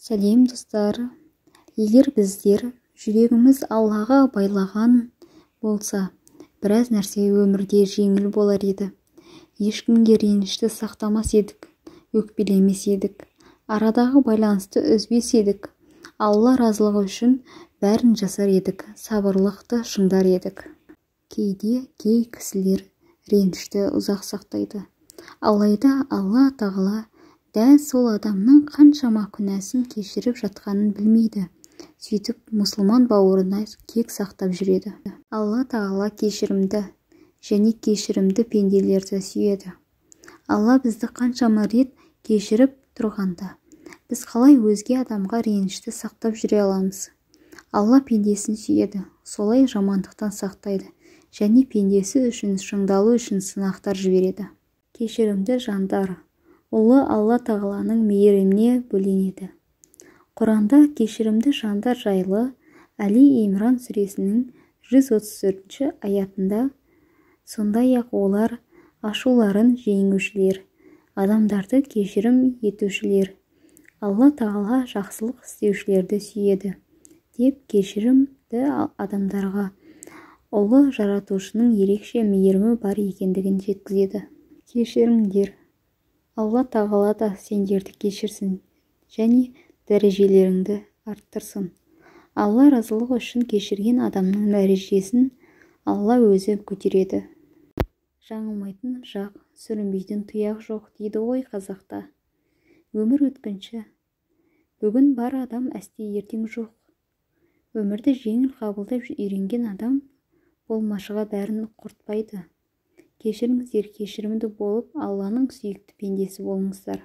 Сәлем, достар! Егер біздер жүрегіміз Аллаға байлаған болса, біраз нәрсе өмірде жеңіл болар еді. Ешкімге ренішті сақтамас едік, өкпелемес едік, арадағы байланысты үзбес едік. Алла разылығы үшін бәрін жасар едік, сабырлықты шыңдар едік. Кейде кей кісілер ренішті ұзақ сақтайды. Алайда Алла тағала дәл сол адамның қаншама күнәсін кешіріп жатқанын білмейді. Сөйтіп, мұсылман бауырына кек сақтап жүреді. Алла тағала кешірімді және кешірімді пенделерді сүйеді. Алла бізді қаншама рет кешіріп тұрғанда, біз қалай өзге адамға ренішті сақтап жүре аламыз? Алла пендесін сүйеді, солай жамандықтан сақтайды және пендесі үшін шыңдалу үшін сынақтар жібереді. Кешірімді жандар ұлы Алла тағаланың мейіріміне бөленеді. Құранда кешірімді жандар жайлы Әли Имран сүресінің 134 аятында: «Сондай-ақ олар ашуларын жеңушілер, адамдарды кешірім етушілер. Алла тағала жақсылық істеушілерді сүйеді», – деп кешірімді адамдарға ұлы жаратушының ерекше мейірімі бар екендігін жеткізеді. Кешіріңдер, Алла тағала да сендерді кешірсін және дәрежелеріңді арттырсын. Алла разылығы үшін кешірген адамның дәрежесін Алла өзі көтереді. Жаңылмайтын жақ, сүрінбейтін тұяқ жоқ дейді ғой қазақта. Өмір өткінші. Бүгін бар адам әсте ертең жоқ. Өмірді жеңіл қабылдап үйренген адам болмашыға бәрін құртпайды. Кешіріңіздер, кешірімді болып, Алланың сүйікті пендесі болыңыздар.